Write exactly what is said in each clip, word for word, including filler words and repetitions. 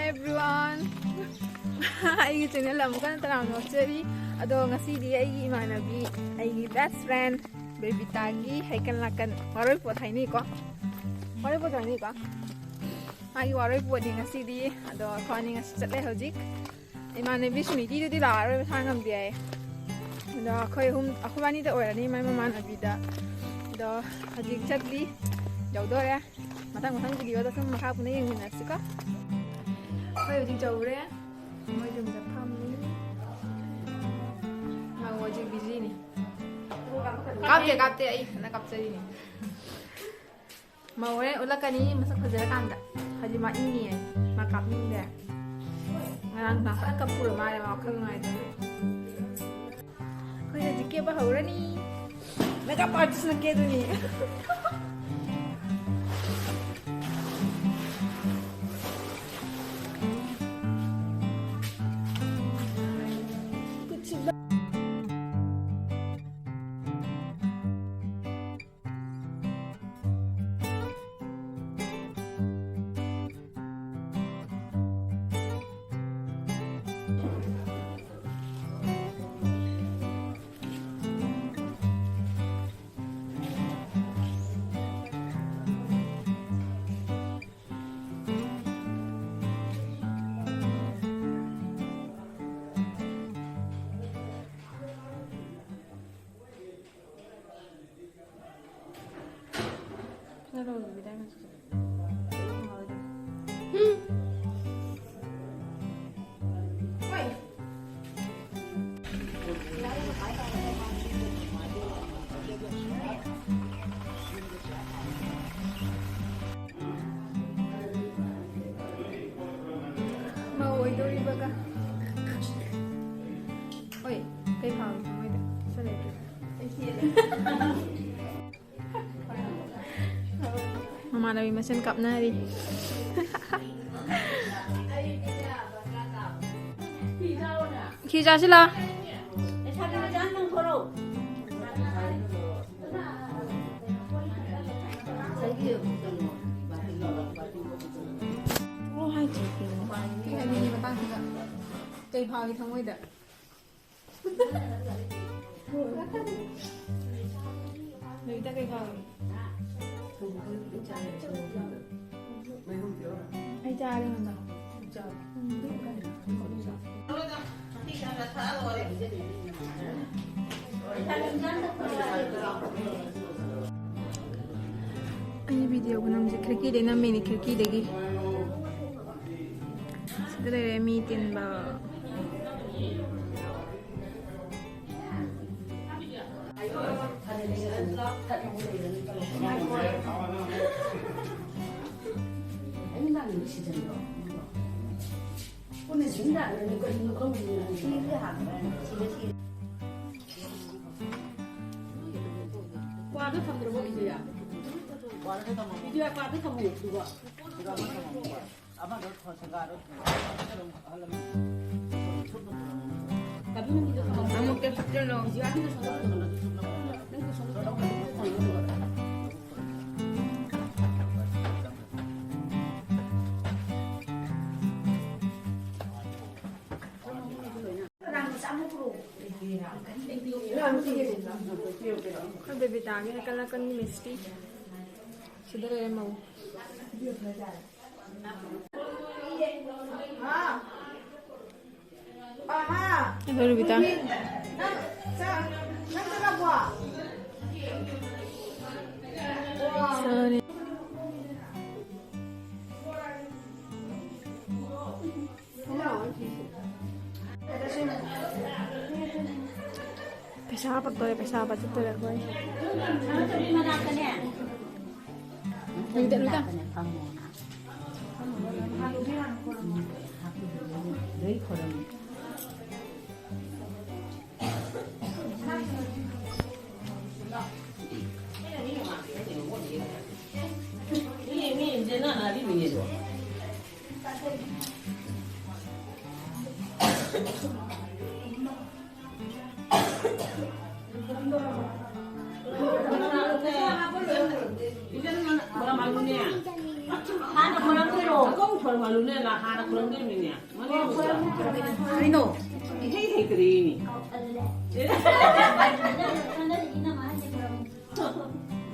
Everyone, ꯑꯩꯒꯤ channel ꯑꯃꯨꯛꯀ ꯍꯟꯅ ꯇꯔꯥꯝꯅ ꯑꯣꯛꯆꯔꯤ꯫ ꯑꯗꯣ ꯉꯁꯤꯗꯤ ꯑꯩꯒꯤ ꯏꯃꯥꯟꯅꯕꯤ, ꯑꯩꯒꯤ best friend ꯕꯦꯕꯤꯇꯥꯒꯤ ꯍꯩꯀꯟ ꯂꯥꯀꯟ ꯋꯥꯔꯣꯏ ꯄꯣꯠ ꯍꯥꯏꯅꯩꯀꯣ, ꯋꯥꯔꯣꯏ ꯄꯣꯠ ꯍꯥꯏꯅꯩꯀꯣ, ꯃꯥꯒꯤ ꯋꯥꯔꯣꯏ ꯄꯣꯠꯅꯤ ꯉꯁꯤꯗꯤ꯫ ꯑꯗꯣ ꯑꯩꯈꯣꯏ ꯑꯅꯤ ꯉꯁꯤ ꯆꯠꯂꯦ ꯍꯧꯖꯤꯛ꯫ ꯏꯃꯥꯟꯅꯕꯤ ꯁꯨꯅꯤꯇꯤꯗꯨꯗꯤ ꯂꯥꯛꯑꯔꯣꯏ, ꯃꯁꯥ ꯉꯝꯗꯦ ꯍꯥꯏꯌꯦ꯫ ꯑꯗꯣ ꯑꯩꯈꯣꯏ ꯑꯍꯨꯝ, ꯑꯩꯈꯣꯏꯕꯥꯅꯤꯗ ꯑꯣꯏꯔꯅꯤ, ꯃꯥꯏ ꯃꯃꯥꯟꯅꯕꯤꯗ꯫ ꯑꯗꯣ ꯍꯧꯖꯤꯛ ꯆꯠꯂꯤ, ꯌꯧꯗꯣꯔꯦ꯫ ꯃꯊꯪ ꯃꯊꯪ ꯚꯤꯗꯤꯑꯣꯗ ꯁꯨꯝ ꯃꯈꯥ ꯄꯨꯟꯅ ꯌꯦꯡꯃꯤꯟꯅꯁꯤꯀꯣ꯫ ꯑꯩꯈꯣꯏ ꯍꯧꯖꯤꯛ ꯌꯧꯔꯦ꯫ ꯃꯣꯏ ꯔꯨꯝꯗ ꯐꯝꯃꯤ꯫ ꯃꯥ ꯍꯧꯖꯤꯛ ꯕꯤꯖꯤꯅꯤ꯫ ꯀꯥꯞꯇꯦ, ꯀꯥꯞꯇꯦ, ꯑꯩ ꯏꯊꯟꯇ ꯀꯥꯞꯆꯔꯤꯅꯤ꯫ ꯃꯧ ꯍꯣꯔꯦꯟ ꯎꯠꯂꯛꯀꯅꯤ ꯃꯁꯛ ꯐꯖꯔꯀꯥꯟꯗ꯫ ꯍꯧꯖꯤꯛ ꯃꯥ ꯏꯪꯉꯤꯌꯦ, ꯃꯥ ꯀꯥꯞꯅꯤꯡꯗꯦ꯫ ꯉꯔꯥꯡ ꯅꯨꯡꯗꯥꯡ ꯐꯖꯅ ꯀꯞꯄꯨꯔ ꯃꯥꯜꯂꯦ, ꯃꯥ ꯋꯥꯈꯜ ꯅꯨꯡꯉꯥꯏꯇꯦ꯫ ꯑꯩꯈꯣꯏ ꯍꯧꯖꯤꯛ ꯀꯦꯕ ꯍꯧꯔꯅꯤ꯫ Makeup artistꯅ ꯀꯦꯗꯣꯏꯅꯤ꯫ ꯃꯧ ꯑꯣꯏꯗꯣꯔꯤꯕꯒ꯫ ꯍꯣꯏ, ꯀꯩ ꯐꯥꯎꯏ ꯊꯃꯣꯏꯗ? ꯁꯣꯏ ꯂꯩꯇ꯭ꯔꯦ꯫ ꯃꯃꯥꯟꯅꯕꯤ ꯃꯁꯦꯟ ꯀꯥꯞꯅꯔꯤ꯫ ꯈꯤ ꯆꯥꯁꯤ ꯂꯥꯎ꯫ ꯑꯣ, ꯍꯥꯏꯗ꯭ꯔꯦ ꯀꯩꯅꯣ꯫ ꯀꯩ ꯍꯥꯏꯅꯤꯡꯉꯤ ꯃꯇꯥꯡꯁꯤꯗ? ꯀꯩ ꯐꯥꯎꯏ ꯊꯃꯣꯏꯗ? ꯅꯨꯃꯤꯠꯇ ꯀꯩ ꯐꯥꯎꯏ? ꯑꯩ ꯆꯥꯔꯦ ꯉꯟꯅ꯫ ꯑꯩ ꯚꯤꯗꯤꯑꯣ ꯈꯨꯅꯝꯁꯦ ꯈꯤꯔꯀꯤꯗꯩ ꯅꯝꯃꯤꯅꯦ, ꯈꯤꯔꯀꯤꯗꯒꯤ꯫ ꯁꯤꯗ ꯂꯩꯔꯦ ꯃꯤ ꯇꯤꯟꯕ꯫ ꯀ꯭ꯋꯥꯗꯣ ꯊꯝꯗ꯭ꯔꯕꯣ, ꯕꯤꯖꯣꯌꯥ? ꯕꯤꯖꯣꯌꯥ, ꯀ꯭ꯋꯥꯗꯣ ꯊꯝꯃꯣ, ꯑꯗꯨꯒ꯫ ꯑꯃꯨꯛꯇ ꯊꯛꯆꯜꯂꯣ꯫ ꯑꯩꯈꯣꯏ ꯕꯦꯕꯤꯇꯥꯒꯤ ꯅꯥꯀꯟ ꯅꯥꯀꯟꯒꯤ ꯃꯤꯁꯇꯤ ꯁꯤꯗ ꯂꯩꯔꯝꯃꯕ꯫ ꯑꯩꯈꯣꯏ ꯔꯨꯕꯤꯇꯥ꯫ Sorry꯫ ꯄꯩꯁꯥ ꯍꯥꯞꯄꯛꯇꯣꯔꯦ, ꯄꯩꯁꯥ ꯍꯥꯞꯄ ꯆꯠꯇꯣꯔꯦ ꯑꯩꯈꯣꯏ꯫ ꯂꯨꯏꯗ, ꯂꯨꯏꯗ꯫ ꯍꯥꯟꯅ ꯈꯨꯔꯨꯝꯗꯣꯏꯅꯤꯅꯦ꯫ ꯃꯅꯦꯝꯕꯣꯛꯇ꯫ ꯀꯩꯅꯣ? ꯏꯍꯩ ꯍꯩꯇ꯭ꯔꯦꯅꯦ꯫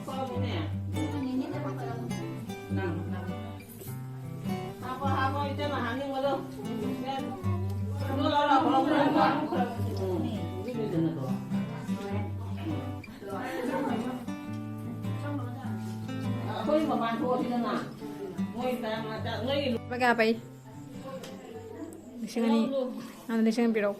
ꯀꯥꯎꯏꯅꯦ꯫ ꯅꯪ, ꯅꯪ꯫ ꯍꯥꯞꯄꯣ, ꯍꯥꯞꯄꯣ, ꯏꯆꯟꯅ ꯍꯥꯞꯅꯤꯡꯕꯗꯣ꯫ ꯎꯝ꯫ ꯑꯩꯈꯣꯏ ꯃꯄꯥꯟ ꯊꯣꯛꯑꯁꯤꯗꯅ꯫ ꯃꯣꯏ ꯇꯔꯥꯃꯉꯥ ꯆꯥ-, ꯅꯣꯏꯒꯤ ꯂꯨꯄꯥ ꯀꯌꯥ ꯄꯩ? ꯂꯤꯁꯤꯡ ꯑꯅꯤ꯫ ꯅꯪ ꯂꯤꯁꯤꯡ ꯑꯅꯤ ꯄꯤꯔꯛꯎ꯫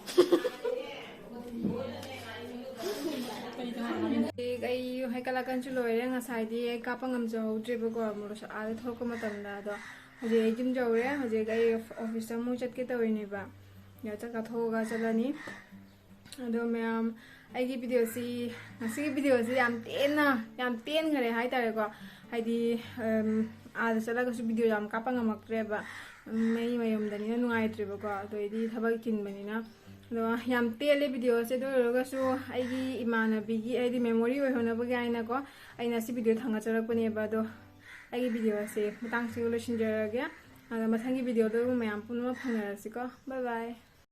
ꯑꯩ ꯍꯩꯀꯠ ꯂꯥꯀꯟꯁꯨ ꯂꯣꯏꯔꯦ꯫ ꯉꯁꯥꯏꯗꯤ ꯑꯩ ꯀꯥꯞꯄ ꯉꯝꯖꯍꯧꯗ꯭ꯔꯦꯕꯀꯣ, ꯑꯃꯨꯛ ꯑꯥꯗ ꯊꯣꯛꯂꯛꯄ ꯃꯇꯝꯗ꯫ ꯑꯗꯣ ꯍꯧꯖꯤꯛ ꯑꯩ ꯌꯨꯝ ꯌꯧꯔꯦ꯫ ꯍꯧꯖꯤꯛ ꯑꯩ ꯑꯣꯐꯤꯁꯇ ꯑꯃꯨꯛ ꯆꯠꯀꯦ ꯇꯧꯔꯤꯅꯦꯕ꯫ ꯑꯗ ꯆꯥꯛ ꯆꯥꯊꯣꯛꯑꯒ ꯆꯠꯂꯅꯤ꯫ ꯑꯗꯣ ꯃꯌꯥꯝ, ꯑꯩꯒꯤ ꯚꯤꯗꯤꯑꯣꯁꯤ, ꯉꯁꯤꯒꯤ ꯚꯤꯗꯤꯑꯣꯁꯤ ꯌꯥꯝ ꯇꯦꯟꯅ, ꯌꯥꯝ ꯇꯦꯟꯈꯔꯦ ꯍꯥꯏꯇꯥꯔꯦꯀꯣ꯫ ꯍꯥꯏꯗꯤ, ꯑꯝ, ꯑꯥꯗ ꯆꯠꯂꯒꯁꯨ ꯚꯤꯗꯤꯑꯣ ꯌꯥꯝ ꯀꯥꯞꯄ ꯉꯝꯃꯛꯇ꯭ꯔꯦꯕ, ꯃꯩ ꯃꯌꯨꯝꯗꯅꯤꯅ ꯅꯨꯡꯉꯥꯏꯇ꯭ꯔꯦꯕꯀꯣ꯫ ꯑꯗꯣ ꯑꯩꯗꯤ ꯊꯕꯛ ꯆꯤꯟꯕꯅꯤꯅ꯫ ꯑꯗꯣ ꯌꯥꯝ ꯇꯦꯜꯂꯦ ꯚꯤꯗꯤꯑꯣꯁꯦ꯫ ꯑꯗꯨ ꯑꯣꯏꯔꯒꯁꯨ ꯑꯩꯒꯤ ꯏꯃꯥꯟꯅꯕꯤꯒꯤ, ꯍꯥꯏꯗꯤ, ꯃꯦꯃꯣꯔꯤ ꯑꯣꯏꯍꯧꯅꯕꯒꯤ ꯍꯥꯏꯅꯀꯣ, ꯑꯩꯅ ꯁꯤ ꯚꯤꯗꯤꯑꯣ ꯊꯥꯡꯒꯠꯆꯔꯛꯄꯅꯦꯕ꯫ ꯑꯗꯣ ꯑꯩꯒꯤ ꯚꯤꯗꯤꯑꯣꯁꯦ ꯃꯇꯥꯡꯁꯤꯒ ꯂꯣꯏꯁꯤꯟꯖꯔꯒꯦ꯫ ꯑꯗꯣ ꯃꯊꯪꯒꯤ ꯚꯤꯗꯤꯑꯣꯗ ꯃꯌꯥꯝ ꯄꯨꯝꯅꯃꯛ ꯐꯪꯅꯔꯁꯤꯀꯣ꯫ ꯕꯥꯏ ꯕꯥꯏ꯫